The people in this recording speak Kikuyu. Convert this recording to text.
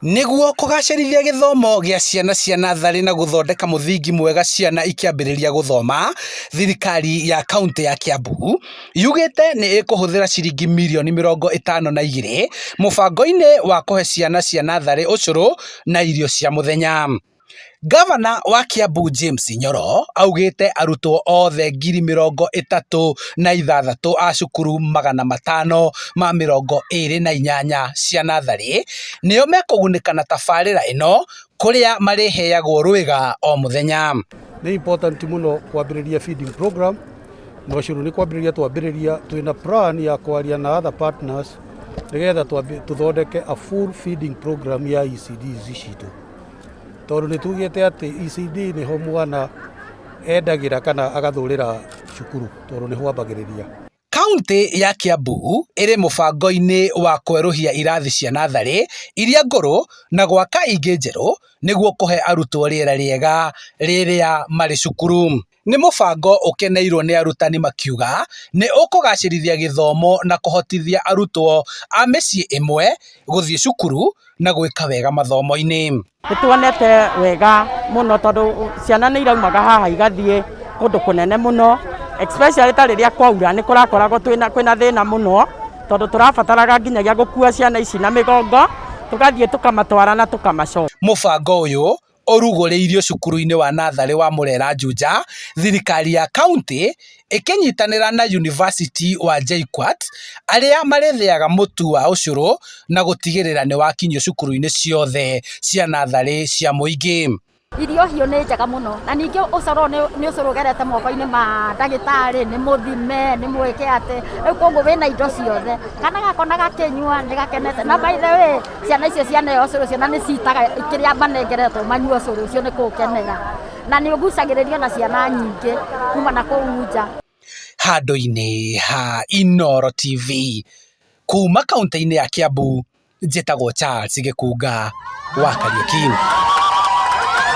Nĩguo kũgacĩrithia gĩthomo gĩa ciana cia natharĩ na gũthondeka mũthingi mwega ciana ikĩambĩrĩria gũthoma, thirikari ya kauntĩ ya Kiambu yugĩte nĩ ĩkũhũthĩra ciringi mirioni 52 mũbango-inĩ wa kũhe ciana cia natharĩ ũcũrũ na irio cia mũthenya. Ngavana wa Kiambu James Nyoro augĩte arutwo othe 36,000 a cukuru 528 cia natharĩ nĩo mekũgunĩka na tabarĩra ĩno kũrĩa marĩheagwo rwĩga o mũthenya. Nĩ important mũno kwambĩrĩria feeding program na ũcũrũ nĩ kwambĩrĩria twambĩrĩria twĩna plan ya kwaria na other partners nĩgetha tũthondeke a full feeding program ya ECDs citũ. Tondũ nĩ tugĩte atĩ ECD nĩho mwana endagĩra kana agathũrĩra cukuru tondũ nĩho ambagĩrĩria. Kauntĩ ya Kiambu ĩrĩ mũbango-inĩ wa kwerũhia irathi cia natharĩ iria ngũrũ na gwaka ingĩ njerũ nĩguo kũhe arutwo rĩera rĩega rĩrĩa marĩ cukuru. Nĩ mũbango ũkeneirwo nĩ arutani makiuga nĩ ũkũgacĩrithia gĩthomo na kũhotithia arutwo a mĩciĩ ĩmwe gũthiĩ cukuru na gwĩka wega mathomo-inĩ. Nĩ tuonete wega mũno tondũ ciana nĩ iraumaga haha igathiĩ kũndũ kũnene mũno, especially ta rĩrĩa kwaura nĩ kũrakoragwo kwĩna thĩna mũno tondũ tũrabataraga nginyagia gũkua ciana ici na mĩgongo tũgathiĩ tũkamatwara na tũkamacokia. Mũbango ũyũ ũrugũrĩirio cukuru-inĩ wa natharĩ wa Murera Juja, thirikari ya kauntĩ ĩkĩnyitanĩra na University wa JKUAT arĩa marĩthĩaga mũtu wa ũcũrũ na gũtigĩrĩra nĩ wakinyio cukuru-inĩ ciothe cia natharĩ cia mũingĩ. Irio hiũ nĩ njega mũno na ningĩ ũcũrũ nĩ ũcũrũ ũgerete moko-inĩ ma ndagĩtarĩ, nĩ mũthime, nĩ mwĩke atĩ, rĩu koguo wĩna indo ciothe. Kana gakona gakĩnyua nĩ gakenete. Na by the way, ciana icio cianeo ũcũrũ ũcio na nĩ citaga kĩrĩa manengeretwo manyue ũcũrũ ũcio nĩ kũũkenera. Na nĩ ũgucagĩrĩrio na ciana nyingĩ kuma na kũu nja. Handũ-inĩ ha Inooro TV kuma kaunti-inĩ ya Kiambu, njĩtagwo Charles Gĩkunga wa Kariuki.